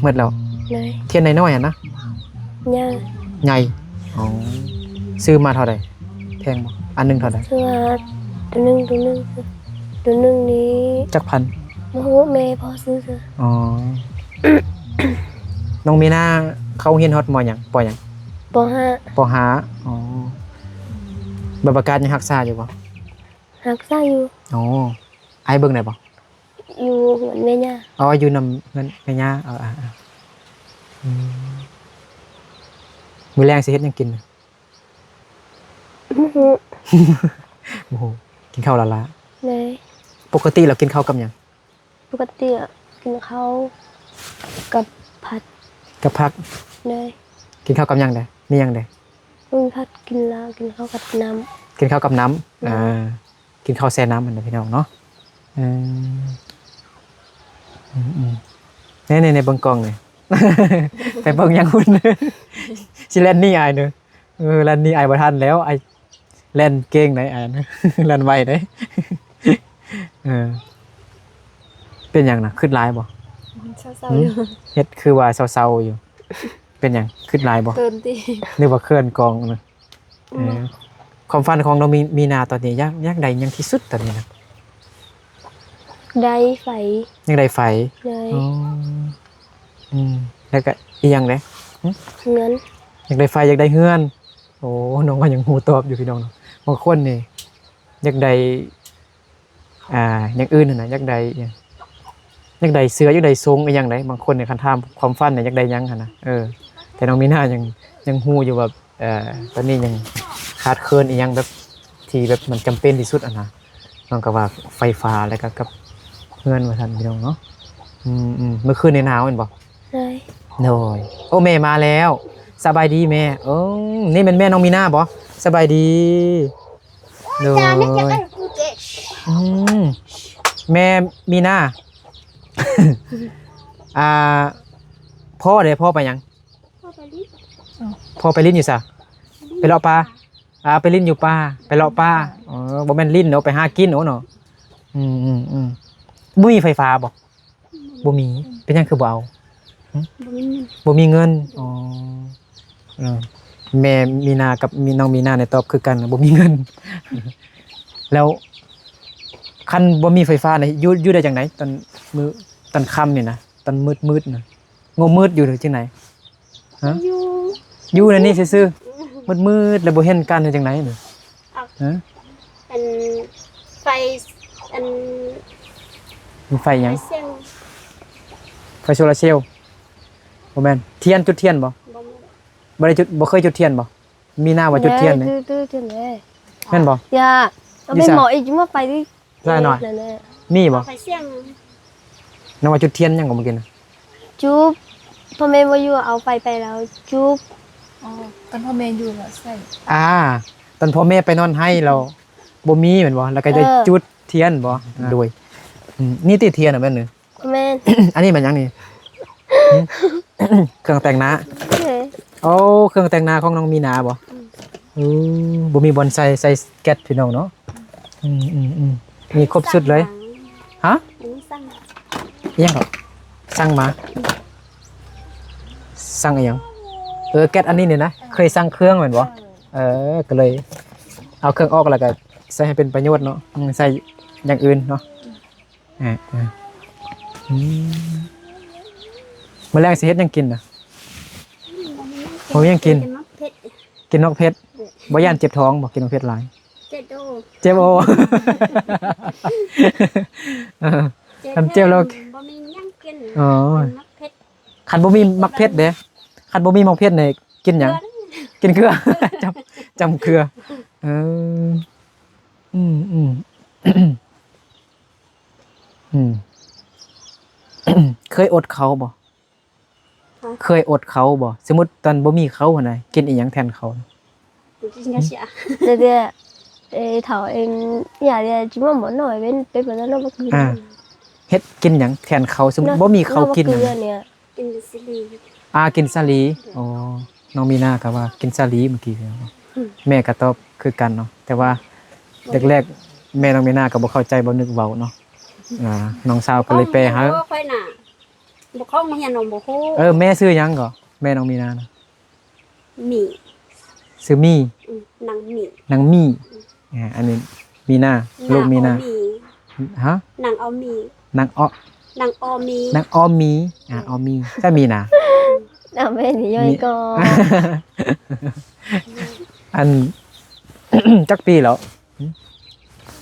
ໝົດແລ້ວ? ໂດຍ. ທຽນນ້ອຍໆຫັ້ນນະ? ໃຫຍ່. ໃຫຍ່. ອໍ ຊື້ມາເທົ່າໃດ? ແພງບໍ່? ອັນໜຶ່ງເທົ່າໃດ? ຊື້ມາໂຕໜຶ່ງ ໂຕໜຶ່ງ ໂຕໜຶ່ງນີ້ ຈັກພັນ? ບໍ່ຮູ້ ແມ່ພໍ່ຊື້. ອໍ ນ້ອງມີນາເຂົ້າໂຮງຮຽນຮອດ ມ.ຫຍັງ? ປ.ຫຍັງ? ປ.ຫ້າ. ປ.ຫ້າ. ອໍ ໃບປະກາດຍັງຮັກສາຢູ່ບໍ່? ຮັກສາຢູ່. ອໍ ອ້າຍເບິ່ງໄດ້ບໍ່? ຢູ່ເຮືອນແມ່ຍ່າ. ອໍ ຢູ່ນຳເຮືອນແມ່ຍ່າ. ເອີ ອາ ອາ ອືມ ມື້ແລງຊິເຮັດຫຍັງກິນ? ບໍ່ຮູ້. ບໍ່ຮູ້. ກິນເຂົ້າລ້າໆ. ໂດຍ. ປົກກະຕິລາວກິນເຂົ້າກັບຫຍັງ? ປົກກະຕິກິນເຂົ້າກັບຜັກ. ກັບຜັກ. ໂດຍ. ກິນເຂົ້າກັບຫຍັງແດ່? ມີຫຍັງແດ່? ມີຜັກ ກິນລາວ ກິນເຂົ້າກັບນ້ຳ. ກິນເຂົ້າກັບນ້ຳ. ໂດຍ. ອ່າ ກິນເຂົ້າແຊ່ນ້ຳຫັ້ນນະພີ່ນ້ອງເນາະ. ເອີ ອືມໆ ນີ້ໆ ເບິ່ງກ້ອງນີ້ ໄປເບິ່ງຫຍັງພຸ້ນ ຊິແລ່ນໜີອ້າຍເດີ. ເອີ ແລ່ນໜີອ້າຍບໍ່ທັນແລ້ວ ອ້າຍແລ່ນເກັ່ງໃດ໋ ອ້າຍແລ່ນໄວໃດ໋. ເອີ ເປັນຫຍັງນະ? ຄຶດຫຼາຍບໍ່? ເສົ້າໆຢູ່. ເຮັດຄືວ່າເສົ້າໆຢູ່. ເປັນຫຍັງ? ຄຶດຫຼາຍບໍ່? ເຂີນຕິ? ນຶກວ່າເຂີນກ້ອງນະ. ອືມ ເອີ ຄວາມຝັນຂອງນ້ອງມີ ມີນາຕອນນີ້ ຢາກ ຢາກໄດ້ຫຍັງທີ່ສຸດຕອນນີ້ນະ? ໄດ້ໄຟ. ຢາກໄດ້ໄຟ? ໂດຍ. ອໍ ອືມ ແລ້ວກະອີກຫຍັງເດ? ຫຶ? ເຮືອນ. ຢາກໄດ້ໄຟ ຢາກໄດ້ເຮືອນ. ໂອ້ ນ້ອງກໍຍັງຮູ້ຕອບຢູ່ພີ່ນ້ອງເນາະ. ບາງຄົນນີ້ຢາກໄດ້ ອ່າ ຢ່າງອື່ນຫັ້ນນະ ຢາກໄດ້ຫຍັງ? ຢາກໄດ້ເສື້ອ ຢາກໄດ້ຊົງອີ່ຫຍັງໃດ໋. ບາງຄົນນີ້ຄັນຖາມຄວາມຝັນນີ້ຢາກໄດ້ຫຍັງຫັ້ນນະ. ເອີ ແຕ່ນ້ອງມີນາຍັງ ຍັງຮູ້ຢູ່ວ່າ ເອີ ຕອນນີ້ຍັງຂາດເຂີນອີ່ຫຍັງແບບ ທີ່ແບບມັນຈຳເປັນທີ່ສຸດຫັ້ນນະ. ນ້ອງກໍວ່າໄຟຟ້າ ແລ້ວກໍກັບເຮືອນວ່າຊັ້ນພີ່ນ້ອງເນາະ. ອືມໆ ເມື່ອຄືນນີ້ໜາວແມ່ນບໍ່? ໂດຍ. ໂດຍ. ໂອ້ ແມ່ມາແລ້ວ. ສະບາຍດີແມ່. ເອີ ນີ້ແມ່ນແມ່ນ້ອງມີນາບໍ່? ສະບາຍດີ. ໂດຍ. ອືມ ແມ່ມີນາ ອ່າ ພໍ່ເດ ພໍ່ໄປຫຍັງ? ພໍ່ໄປຫຼິ້ນ. ພໍ່ໄປຫຼິ້ນຢູ່ໃສ? ໄປເລາະປ່າ. ອ່າ ໄປຫຼິ້ນຢູ່ປ່າ ໄປເລາະປ່າ. ອໍ ບໍ່ແມ່ນຫຼິ້ນເນາະ ໄປຫາກິນເນາະ. ອືມໆໆ ບໍ່ມີໄຟຟ້າບໍ່? ບໍ່ມີ. ເປັນຫຍັງຄືບໍ່ເອົາ? ຫຶ? ບໍ່ມີເງິນ. ອໍ ເອີ ແມ່ມີນາກັບ ມີ ນ້ອງມີນານີ້ຕອບຄືກັນ ບໍ່ມີເງິນ. ແລ້ວຄັນບໍ່ມີໄຟຟ້ານີ້ ຢູ່ ຢູ່ໄດ້ຈັ່ງໃດ ຕອນມື້ ຕອນຄ່ຳນີ້ນະ ຕອນມືດໆນະ? ງົມມືດຢູ່ ຫຼືຈັ່ງໃດ? ຮະ? ຢູ່ ຢູ່ໃນນີ້ຊື່ໆ ມືດໆ ແລ້ວບໍ່ເຫັນກັນ ເຮັດຈັ່ງໃດນີ້? ເອົາ ຮະ? ອັນໄຟ ອັນ ມັນໄຟຫຍັງ? ໄຟແສງ ໄຟໂຊລາເຊວ. ບໍ່ແມ່ນ ທຽນ ຈຸດທຽນບໍ່? ບໍ່ແມ່ນ. ບໍ່ໄດ້ຈຸດ ບໍ່ເຄີຍຈຸດທຽນບໍ່? ມີນາວ່າຈຸດທຽນນີ້ ແມ່ນບໍ່? ຢ່າ ເອົາໄປໝໍອີກ ເມື່ອໄປ ໃສ່ໜ້ອຍ ມີບໍ່? ໄຟແສງ ນ້ອງວ່າຈຸດທຽນຫຍັງກໍບໍ່ກິນນະ? ຈຸບ ພໍ່ແມ່ບໍ່ຢູ່ ເອົາໄຟໄປແລ້ວ ຈຸບ. ອໍ ຕອນພໍ່ແມ່ຢູ່ແລ້ວໃສ່ ອ່າ ຕອນພໍ່ແມ່ໄປນອນໄຫ້ແລ້ວ ບໍ່ມີແມ່ນບໍ່? ແລ້ວກໍໄດ້ ເອີ ຈຸດທຽນບໍ່? ໂດຍ. ອືມ ນີ້ຕິທຽນນະແມ່ນ ແມ່ນ. ອັນນີ້ແມ່ນຫຍັງນີ້? ຫຶ? ເຄື່ອງແຕ່ງໜ້າ. ໂອ້ ເຄື່ອງແຕ່ງໜ້າຂອງນ້ອງມີນາບໍ່? ອືມ ເອີ ບໍ່ມີບ່ອນໃສ່ ໃສ່ແກັດພີ່ນ້ອງເນາະ. ອືມໆໆ ມີຄົບຊຸດເລີຍ. ຮະ? ອັນນີ້ສັ່ງ ອີ່ຫຍັງເກາະ? ສັ່ງມາ. ສັ່ງອີ່ຫຍັງ? ເອີ ແກັດອັນນີ້ນີ້ນະ ເຄີຍສັ່ງເຄື່ອງແມ່ນບໍ່? ເອີ ກໍເລີຍເອົາເຄື່ອງອອກ ແລ້ວກໍໃຊ້ໃຫ້ເປັນປະໂຫຍດເນາະ. ອືມ ໃຊ້ຢ່າງອື່ນເນາະ. ອ່າ ອືມ ມື້ແລງຊິເຮັດຫຍັງກິນນະ? ບໍ່ມີຫຍັງກິນ. ກິນໝາກເຜັດ ກິນໝາກເຜັດ. ບໍ່ຢ້ານເຈັບທ້ອງບໍ່ ກິນໝາກເຜັດຫຼາຍ? ເຈັບໂອ ເຈັບໂອ. ເອີ ຄັນເຈັບແລ້ວບໍ່ມີຫຍັງກິນ. ອໍ ກິນໝາກເຜັດ. ຄັນບໍ່ມີໝາກເຜັດເດ້? ຄັນບໍ່ມີໝາກເຜັດນີ້ກິນຫຍັງ? ເກືອ ກິນເກືອ. ຈ້ຳ ຈ້ຳເກືອ. ເອີ ອືມໆ ອືມ ເຄີຍອົດເຂົ້າບໍ່? ຮະ? ເຄີຍອົດເຂົ້າບໍ່? ສົມມຸດຕອນບໍ່ມີເຂົ້າຫັ້ນນະ ກິນອີ່ຫຍັງແທນເຂົ້າ? ເດ ເດ ເອີ ເຖົ້າເອງ ຢ່າເດ ຈິມອນບໍ່ນ້ອຍເປັນ ເປັນບໍ່ນ້ອຍບໍ່ຄື ອ່າ ເຮັດກິນຫຍັງແທນເຂົ້າ? ສົມມຸດບໍ່ມີເຂົ້າກິນ ກິນສາລີ. ອ່າ ກິນສາລີ. ອໍ ນ້ອງມີນາກໍວ່າກິນສາລີເມື່ອກີ້ ອືມ ແມ່ກໍຕອບຄືກັນເນາະ ແຕ່ວ່າແລກໆ ແມ່ນ້ອງມີນາກໍບໍ່ເຂົ້າໃຈ ບໍ່ນຶກເວົ້າເນາະ ອ່າ ນ້ອງສາວກໍເລີຍແປໃຫ້. ຂ້ອຍນະ ບໍ່ ຂ້ອຍບໍ່ຮຽນ ນ້ອງບໍ່ຮູ້. ເອີ ແມ່ຊື່ຫຍັງກໍ ແມ່ນ້ອງມີນານະ? ໝີ່. ຊື່ໝີ່? ອືມ ນາງໝີ່. ນາງໝີ່. ອືມ ອ່າ ອັນນີ້ມີນາ ນາງ ລູກມີນາ. ອໍໝີ່. ຮະ? ນາງອໍໝີ່. ນາງອໍ ນາງອໍໝີ່. ນາງອໍໝີ່. ອືມ ອໍໝີ່ ໃຊ່ມີນາ. ອືມ ເອົາແມ່ນີ້ຍ່ອຍກໍ ອັນ ຈັກປີແລ້ວ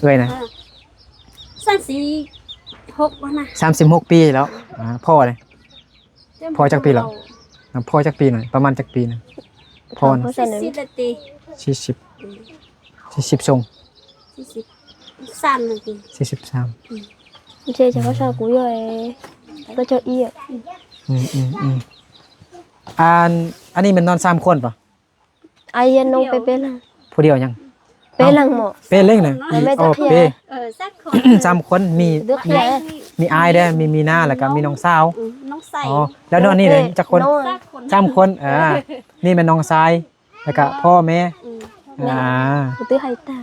ເອື້ອຍນະ? ເອີ ສາມສິບຫົກແລ້ວນະ. ສາມສິບຫົກປີແລ້ວ. ອ່າ ພໍ່ເດ? ພໍ່ຈັກປີແລ້ວ? ນຳພໍ່ຈັກປີນະ? ປະມານຈັກປີນະ? ພໍ່ນະ? ສີ່ສິບແລ້ວຕິ? ສີ່ສິບ. ອືມ ສີ່ສິບຊົງ? ສີ່ສິບສາມແລ້ວຕິ? ສີ່ສິບສາມ. ອືມ ເຈຈະພາສາກູເອີຍ ກໍເຈົ້າອີກ. ອືມໆໆ ອັນ ອັນນີ້ແມ່ນນອນສາມຄົນປະ? ອາຍນອງເປເປລັງ ຜູ້ດຽວຍັງ? ເປລັງເໝາະ ເປເລັງນະ. ເອີ ແມ່ ໂອ ເປ ເອີ ສາມຄົນ ສາມຄົນ ມີ ມີອາຍເດ້ ມີມີນາ ແລ້ວກໍມີນ້ອງສາວ. ອືມ ນ້ອງຊາຍ. ອໍ ແລ້ວນອນນີ້ເດ້ ຈັກຄົນ? ສາມຄົນ. ເອີ ນີ້ແມ່ນນ້ອງຊາຍ ແລ້ວກໍພໍ່ແມ່. ອືມ ອ່າ ບໍ່ຕື້ໄຫຕາ.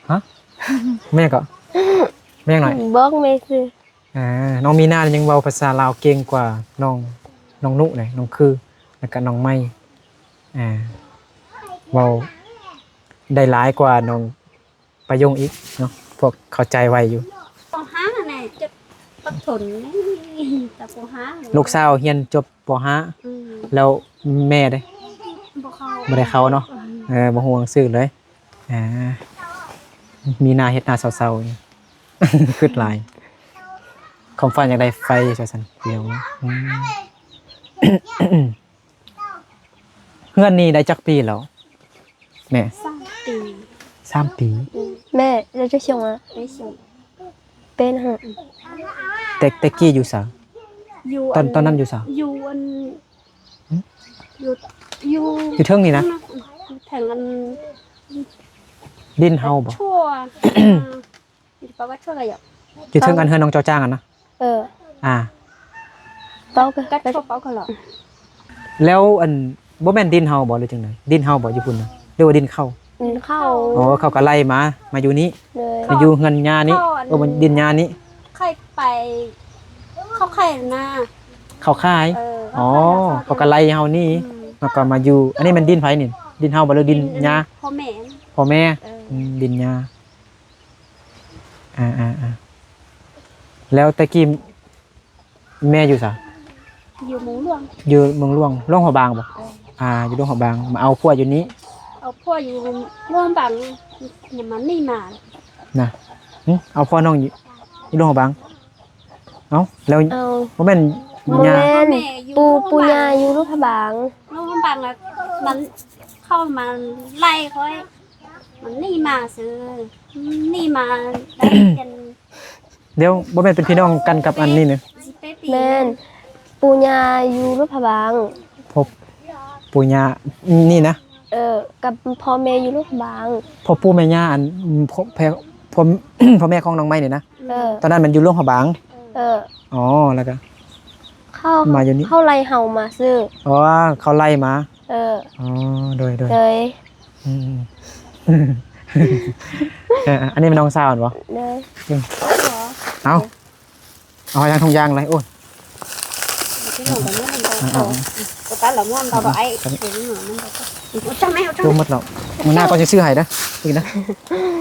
ຮະ? ແມ່ກໍ ແມ່ຫຍັງ? ບອກແມ່ຊື່. ອ່າ ນ້ອງມີນາຍັງເວົ້າພາສາລາວເກັ່ງກວ່ານ້ອງ ນ້ອງນຸເດ້ ນ້ອງຄື ແລ້ວກະນ້ອງໄມ ອ່າ ເວົ້າໄດ້ຫຼາຍກວ່ານ້ອງປະຍົງອີກເນາະ ພວກເຂົ້າໃຈໄວຢູ່. ປໍຫ້າແຫຼະ ຈະປັກທົນ ແຕ່ປໍຫ້າ ລູກສາວຮຽນຈົບປໍຫ້າ. ອືມ ແລ້ວແມ່ເດ້? ບໍ່ເຂົ້າ ບໍ່ໄດ້ເຂົ້າເນາະ. ອືມ ເອີ ບໍ່ຮູ້ໜັງສືເລີຍ. ອ່າ ມີໜ້າເຮັດໜ້າເສົ້າໆ ຄຶດຫຼາຍ ຄວາມຝັນຢາກໄດ້ໄຟວ່າຊັ້ນ ພີ່ນ້ອງ. ອືມ ເຮືອນນີ້ໄດ້ຈັກປີແລ້ວແມ່? ສາມປີ. ສາມປີ. ອືມ ແມ່ ແລ້ວຈະສົ່ງອະ? ໄດ້ສົ່ງ ເປັນຫະ ແຕ່ ແຕ່ກີ້ຢູ່ໃສ? ຢູ່ ຕອນ ຕອນນັ້ນຢູ່ໃສ? ຢູ່ອັນ ຫຶ? ຢູ່ ຢູ່ ຢູ່ເທິງນີ້ນະ? ຢູ່ເທິງອັນ ດິນເຮົາບໍ່? ຢູ່ເທິງອັນເຮືອນນ້ອງຈໍຈ້າງຫັ້ນນະ? ເອີ ອ່າ ເປົາກະ ກັດທົ່ວເປົາກະຫຼອກ. ແລ້ວອັນ ບໍ່ແມ່ນດິນເຮົາບໍ່ ຫຼືຈັ່ງໃດ? ດິນເຮົາບໍ່ຢູ່ພຸ້ນນະ ຫຼືວ່າດິນເຂົາ? ດິນເຂົາ. ອໍ ເຂົາກະໄລ່ມາ ມາຢູ່ນີ້. ໂດຍ ມາຢູ່ເຮືອນຍ່ານີ້. ເອີ ດິນຍ່ານີ້. ໄຂ່ໄປ ເຂົາຂາຍນະ ເຂົາຂາຍ. ເອີ ອໍ ເຂົາຂາຍ ເຂົາກະໄລ່ເຮົານີ້. ອືມ ເຮົາກະມາຢູ່. ອັນນີ້ແມ່ນດິນໃຜນີ້? ດິນເຮົາບໍ່ ຫຼືດິນຍ່າ? ດິນພໍ່ແມ່. ພໍ່ແມ່. ເອີ ອືມ ດິນຍ່າ. ອ່າໆໆ ແລ້ວແຕ່ກີ້ແມ່ຢູ່ໃສ? ຢູ່ເມືອງຫຼວງ. ຢູ່ເມືອງຫຼວງ ຫຼວງພະບາງບໍ່? ເອີ ອ່າ ຢູ່ຫຼວງພະບາງ ມາເອົາຜົວຢູ່ນີ້. ເອົາຜົວຢູ່ຫຼວງພະບາງ ຍັງມານີ້ມານະ. ຫຶ? ເອົາຜົວນ້ອງຢູ່ ຢູ່ຫຼວງພະບາງ. ເອົ້າ ແລ້ວ ເອົ້າ ບໍ່ແມ່ນ ບໍ່ແມ່ນ ຍ່າ ປູ່ ປູ່ຍ່າຢູ່ຫຼວງພະບາງ. ຫຼວງພະບາງລະ ມັນເຂົ້າມາໄລ່ຂ້ອຍ ມັນໜີມາຊື່ ໜີມາໄດ້ເປັນ ດຽວ ບໍ່ແມ່ນເປັນພີ່ນ້ອງກັນກັບອັນນີ້ນະ? ແມ່ນ ປູ່ຍ່າຢູ່ຫຼວງພະບາງ. ພໍ່ ປູ່ຍ່າ ນີ້ນະ? ເອີ ກັບພໍ່ແມ່ຢູ່ຫຼວງພະບາງ. ພໍ່ປູ່ແມ່ຍ່າ ອັນ ພໍ່ ພໍ່ ພໍ່ແມ່ຂອງນ້ອງໄມ້ນີ້ນະ? ເອີ ຕອນນັ້ນມັນຢູ່ຫຼວງພະບາງ. ເອີ ອໍ ແລ້ວກະ ເຂົາ ມາຢູ່ນີ້ ເຂົາໄລ່ເຮົາມາຊື່. ອໍ ເຂົາໄລ່ມາ. ເອີ ອໍ ໂດຍ ໂດຍ ໂດຍ. ອືມ ເອີ ອັນນີ້ແມ່ນນ້ອງສາວແມ່ນບໍ່? ໂດຍ. ອືມ ເອົາ ເອົາໃຫ້ທັງທຸງຢ່າງເລີຍ. ໂອ້ຍ ຕົວໝົດແລ້ວ ມື້ໜ້າກໍຊິຊື້ໃຫ້ເດີ ອີກນະ.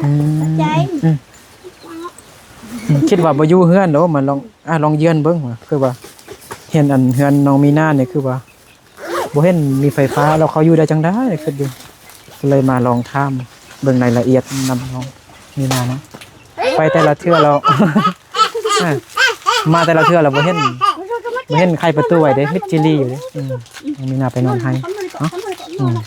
ອືມ ໃຈ ອືມ ອືມ ຄິດວ່າບໍ່ຢູ່ເຮືອນດອກ ມາລອງ ອ່າ ລອງເຢືອນເບິ່ງວ່າ ຄືວ່າເຫັນອັນເຮືອນນ້ອງມີນານີ້ ຄືວ່າບໍ່ເຫັນມີໄຟຟ້າ ແລ້ວເຂົາຢູ່ໄດ້ຈັ່ງໃດ ຄິດຢູ່ ກໍເລີຍມາລອງຖາມເບິ່ງລາຍລະອຽດນຳນ້ອງມີນາເນາະ. ໄປແຕ່ລະເທື່ອແລ້ວ ອ່າ ມາແຕ່ລະເທື່ອແລ້ວບໍ່ເຫັນ ບໍ່ເຫັນໄຂປະຕູໄວ້ເດ້ ມິດຈີລີຢູ່ເດ້. ອືມ ນ້ອງມີນາໄປນອນໃຫ້ເນາະ. ອືມ ອືມ ອືມ ອ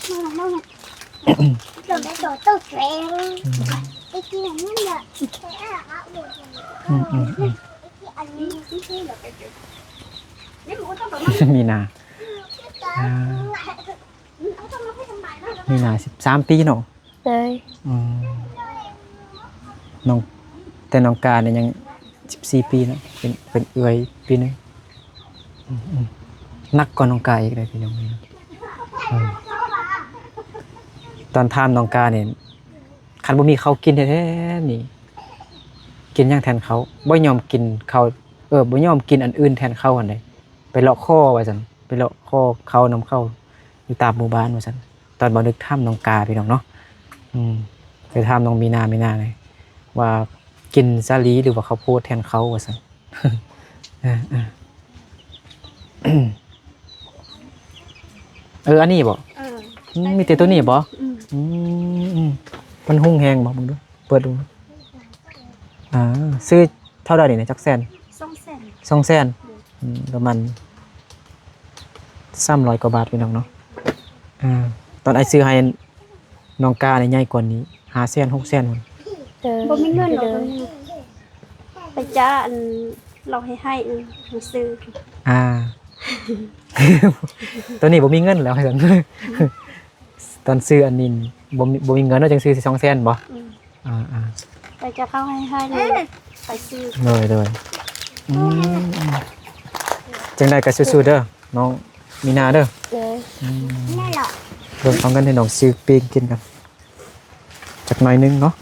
ືມ ມີນາ ອ່າ ມີນາ ສິບສາມປີເນາະ. ໂດຍ. ອືມ ນ້ອງ ແຕ່ນ້ອງການີ້ຍັງສິບສີ່ປີເນາະ ເປັນ ເປັນເອື້ອຍປີໜຶ່ງ. ອືມ ໜັກກວ່ານ້ອງກາອີກເດ້ພີ່ນ້ອງ. ອືມ ຕອນຖາມນ້ອງການີ້ ຄັນບໍ່ມີເຂົ້າກິນແທ້ໆນີ້ ກິນຫຍັງແທນເຂົ້າ? ບໍ່ຍອມກິນເຂົ້າ ເອີ ບໍ່ຍອມກິນອັນອື່ນແທນເຂົ້າຫັ້ນເດ້ ໄປເລາະຂໍວ່າຊັ້ນ ໄປເລາະຂໍເຂົ້ານຳເຂົາຢູ່ຕາມໝູ່ບ້ານວ່າຊັ້ນ. ຕອນບ່າວນຶກຖາມນ້ອງກາ ພີ່ນ້ອງເນາະ ອືມ ໄປຖາມນ້ອງມີນາ ມີນານີ້ວ່າກິນສາລີ ຫຼືວ່າເຂົ້າໂພດແທນເຂົ້າວ່າຊັ້ນ. ເອີ ເອີ ເອີ ອັນນີ້ບໍ? ເອີ ອືມ ມີແຕ່ໂຕນີ້ບໍ? ອືມ ອືມ ມັນຮຸ່ງແຮງບໍ? ເບິ່ງດູ ເປີດດູ. ອ່າ ຊື້ເທົ່າໃດນີ້ ຈັກແສນ? ສອງແສນ ສອງແສນ ໂດຍ ອືມ ປະມານສາມຮ້ອຍກວ່າບາດ ພີ່ນ້ອງເນາະ. ອ່າ ຕອນອ້າຍຊື້ໃຫ້ນ້ອງການີ້ໃຫຍ່ກວ່ານີ້ ຫ້າແສນ ຫົກແສນພຸ້ນ. ເອີ ບໍ່ມີເງິນດອກ ໂດຍ ໄປຈ້າອັນເລາະໃຫ້ໃຫ້ ມາຊື້ ອ່າ ໂຕນີ້ບໍ່ມີເງິນແລ້ວວ່າຊັ້ນ. ຕອນຊື້ອັນນີ້ບໍ່ມີ ບໍ່ມີເງິນເນາະ ຈຶ່ງຊື້ສອງແສນບໍ? ອືມ ອ່າໆ ໄປຈະເຂົ້າໃຫ້ ໃຫ້ເລີຍ ໄປຊື້ ໂດຍໆ ອືມ ຈັ່ງໃດກໍສູ້ໆເດີນ້ອງມີນາເດີ ໂດຍ ອືມ ເບິ່ງເອົາເງິນໃຫ້ນ້ອງຊື້ປີ້ງກິນກັນຈັກໜ້ອຍໜຶ່ງເນາະ.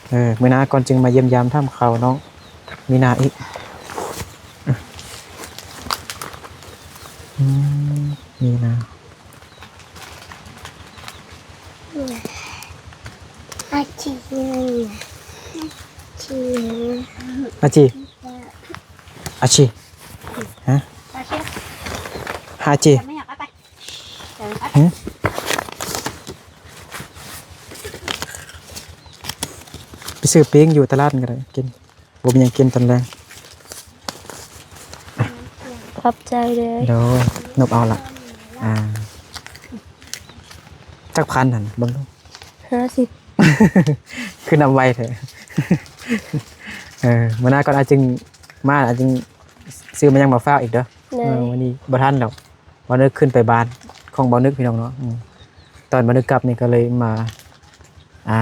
ເອີ ມື້ໜ້າກ່ອນຈຶ່ງມາຢ້ຽມຢາມຖາມຂ່າວນ້ອງມີນາອີກ ອືມ ມີນາ ອາຊີ ອາຊີ ອາຊີ ຮະ ອາຊີ ຫຶ ໄປຊື້ປີ້ງຢູ່ຕະຫຼາດກໍໄດ້ກິນ. ບໍ່ມີຫຍັງກິນຕອນແລງ. ຂອບໃຈເດີ. ໂດຍ ນົບເອົາລະ. ອ່າ ຈັກພັນຫັ້ນ ເບິ່ງດູ. ຫ້າສິບ. ຄືນຳໄວແທ້. ເອີ ມື້ໜ້າກ່ອນອາຈຶ່ງມາ ອາຈຶ່ງຊື້ມາຫຍັງມາຝາກອີກເດີ. ໂດຍ ເອີ ມື້ນີ້ບໍ່ທັນດອກ. ບ່າວນຶກຂຶ້ນໄປບ້ານຂອງບ່າວນຶກ ພີ່ນ້ອງເນາະ. ອືມ ຕອນບ່າວນຶກກັບນີ້ກໍເລີຍມາ ອ່າ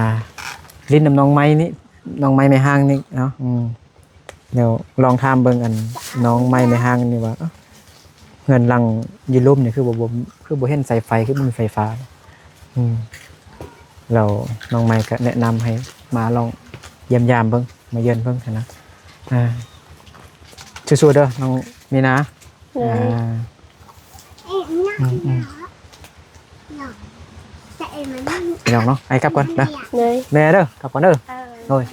ຫຼິ້ນນຳນ້ອງໄມ້ນີ້ ນ້ອງໄມ້ແມ່ຮ້າງນີ້ເນາະ. ອືມ ດຽວລອງຖາມເບິ່ງ ອັນ ນ້ອງໄມ້ແມ່ຮ້າງນີ້ວ່າ ເອີ ເຮືອນຫຼັງຢູ່ລຸ່ມນີ້ຄືບໍ່ ບໍ່ ຄືບໍ່ເຫັນສາຍໄຟ ຄືບໍ່ມີໄຟຟ້າ. ອືມ ແລ້ວນ້ອງໄມ້ກໍແນະນຳໃຫ້ມາລອງຢ້ຽມຢາມເບິ່ງ ມາຢ້ຽມເບິ່ງຫັ້ນນະ. ອ່າ ສູ້ໆເດີນ້ອງມີນາ. ໂດຍ ອ່າ ອືມໆ ພີ່ນ້ອງເນາະ ອ້າຍກັບກ່ອນເດີ. ໂດຍ ແມ່ເດີ ກັບກ່ອນເດີ. ເອີ ໂດຍ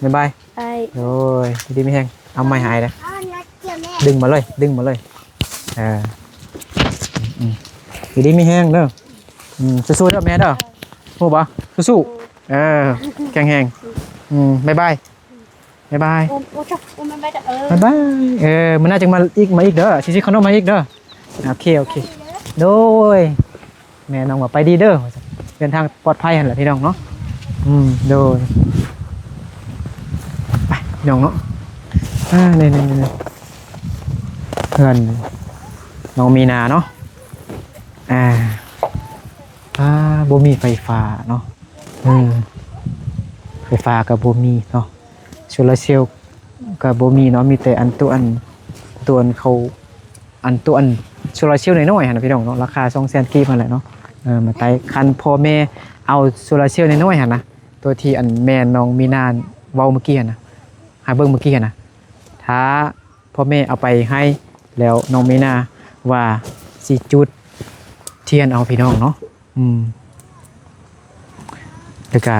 ບາຍບາຍ ອ້າຍ. ໂດຍ ຢູ່ດີມີແຮງ ເອົາໄມ້ໃຫ້ອ້າຍເດີ. ດຶງມາເລີຍ ດຶງມາເລີຍ. ເອີ ອືມໆ ຢູ່ດີມີແຮງເດີ. ອືມ ສູ້ໆເດີແມ່ເດີ ຮູ້ບໍ່? ສູ້ໆ ເອີ ແຂງແຮງ. ອືມ ບາຍບາຍ. ບາຍບາຍ ໂອ້ ໂອ້ ໂອ້ ບາຍບາຍເດີ. ເອີ ບາຍບາຍ. ເອີ ມື້ໜ້າຈຶ່ງມາອີກ ມາອີກເດີ ຊິຊື້ຂະໜົມມາອີກເດີ. ໂອເຄ ໂອເຄ ໂດຍ. ແມ່ນ້ອງວ່າໄປດີເດີ ເດີນທາງປອດໄພຫັ້ນແຫຼະ ພີ່ນ້ອງເນາະ. ອືມ ໂດຍ ໄປ ພີ່ນ້ອງເນາະ. ອ່າ ນີ້ໆ ເຮືອນນ້ອງມີນາເນາະ. ອ່າ ອ່າ ບໍ່ມີໄຟຟ້າເນາະ. ເອີ ໄຟຟ້າກໍບໍ່ມີເນາະ ໂຊລາເຊວກໍບໍ່ມີເນາະ. ມີແຕ່ອັນ ຕົວອັນ ຕົວອັນເຂົາ ອັນ ຕົວອັນໂຊລາເຊວນ້ອຍໆຫັ້ນນະ ພີ່ນ້ອງເນາະ ລາຄາສອງແສນກີບຫັ້ນແຫຼະເນາະ. ເອີ ມາໄຕ້ ຄັນພໍ່ແມ່ເອົາໂຊລາເຊວນ້ອຍໆຫັ້ນນະ ຕົວທີ່ອັນແມ່ນ້ອງມີນາເວົ້າມື້ກີ້ຫັ້ນນະ ໃຫ້ເບິ່ງມື້ກີ້ຫັ້ນນະ ຖ້າ ພໍ່ແມ່ເອົາໄປໃຫ້ແລ້ວ ນ້ອງມີນາວ່າຊິຈູດທຽນເອົາ ພີ່ນ້ອງເນາະ. ອືມ ແລ້ວກະ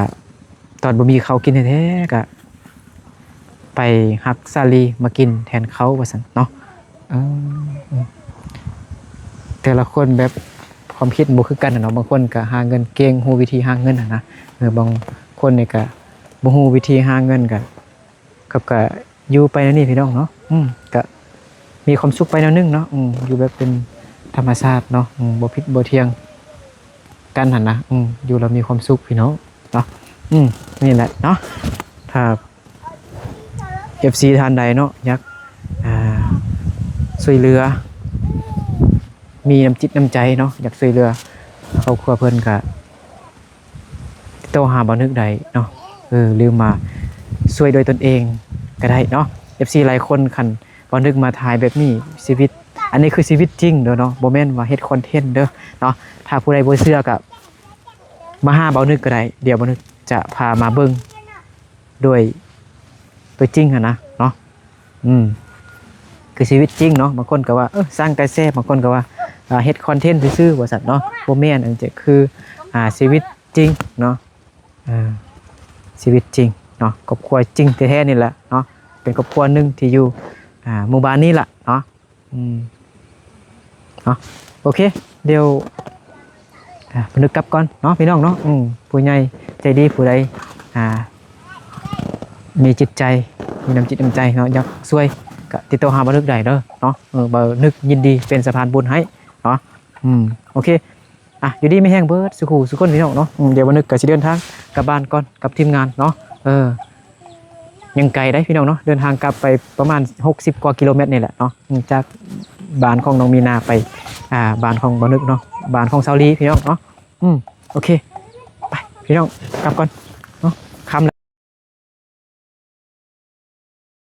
ຕອນບໍ່ມີເຂົ້າກິນແທ້ໆ ກະໄປຮັກສາລີມາກິນແທນເຂົ້າວ່າຊັ້ນເນາະ. ເອີ ແຕ່ລະຄົນແບບຄວາມຄິດບໍ່ຄືກັນນະເນາະ. ບາງຄົນກະຫາເງິນເກັ່ງ ຮູ້ວິທີຫາເງິນຫັ້ນນະ. ເອີ ບາງຄົນນີ້ກະບໍ່ຮູ້ວິທີຫາເງິນ ກະ ກັບກະຢູ່ໄປແນວນີ້ ພີ່ນ້ອງເນາະ. ອືມ ກະມີຄວາມສຸກໄປແນວໜຶ່ງເນາະ. ອືມ ຢູ່ແບບເປັນທຳມະຊາດເນາະ. ອືມ ບໍ່ຜິດບໍ່ຖຽງກັນຫັ້ນນະ. ອືມ ຢູ່ແລ້ວມີຄວາມສຸກ ພີ່ນ້ອງເນາະ. ອືມ ນີ້ແຫຼະເນາະ ຖ້າເອັຟຊີທ່ານໃດເນາະ ຢາກ ອ່າ ຊ່ວຍເຫຼືອ ມີນ້ຳຈິດນ້ຳໃຈເນາະ ຢາກຊ່ວຍເຫຼືອຄອບຄົວເພິ່ນ ກະ ຕິດຕໍ່ຫາບ່າວນຶກໄດ້ເນາະ. ເອີ ຫຼືມາຊ່ວຍດ້ວຍຕົນເອງກໍໄດ້ເນາະ ເອັຟຊີຫຼາຍຄົນ. ຄັນບ່າວນຶກມາຖ່າຍແບບນີ້ ຊີວິດ ອັນນີ້ຄືຊີວິດຈິງເດີເນາະ ບໍ່ແມ່ນວ່າເຮັດຄອນເທັນເດີເນາະ. ຖ້າຜູ້ໃດບໍ່ເຊື່ອກໍ ມາຫາບ່າວນຶກກໍໄດ້ ດຽວບ່າວນຶກຈະພາມາເບິ່ງດ້ວຍຕົວຈິງຫັ້ນນະເນາະ. ອືມ ຄືຊີວິດຈິງເນາະ. ບາງຄົນກໍວ່າ ເອີ ສ້າງກະແສ, ບາງຄົນກໍວ່າ ອ່າ ເຮັດຄອນເທັນຊື່ໆ ວ່າຊັ້ນເນາະ. ບໍ່ແມ່ນ, ອັນນີ້ຄື ອ່າ ຊີວິດຈິງເນາະ. ເອີ ຊີວິດຈິງເນາະ, ຄອບຄົວຈິງແທ້ໆນີ້ແຫຼະເນາະ. ເປັນຄອບຄົວໜຶ່ງທີ່ຢູ່ ອ່າ ໝູ່ບ້ານນີ້ລະເນາະ. ອືມ ເນາະ ໂອເຄ ດຽວ ອ່າ ບ່າວນຶກກັບກ່ອນເນາະ ພີ່ນ້ອງເນາະ. ອືມ ຜູ້ໃຫຍ່ໃຈດີຜູ້ໃດ ອ່າ ມີຈິດໃຈ ມີນ້ຳຈິດນ້ຳໃຈເນາະ ຢາກຊ່ວຍ ກໍຕິດຕໍ່ຫາບ່າວນຶກໄດ້ເດີເນາະ. ເອີ ບ່າວນຶກຍິນດີເປັນສະພານບຸນໃຫ້ເນາະ. ອືມ ໂອເຄ ອ່ະ ຢູ່ດີມີແຮງເບິດສູ່ຄູ່ສູ່ຄົນ ພີ່ນ້ອງເນາະ. ອືມ ດຽວບ່າວນຶກກໍຊິເດີນທາງກັບບ້ານກ່ອນກັບທີມງານເນາະ. ເອີ ຍັງໄກເດ້ ພີ່ນ້ອງເນາະ, ເດີນທາງກັບໄປປະມານຫົກສິບກວ່າກິໂລແມັດນີ້ແຫຼະເນາະ ຈາກບ້ານຂອງນ້ອງມີນາໄປ ອ່າ ບ້ານຂອງບ່າວນຶກເນາະ, ບ້ານຂອງຊາວລີ ພີ່ນ້ອງເນາະ. ອືມ ໂອເຄ ໄປ ພີ່ນ້ອງ ກັບກ່ອນເນາະ.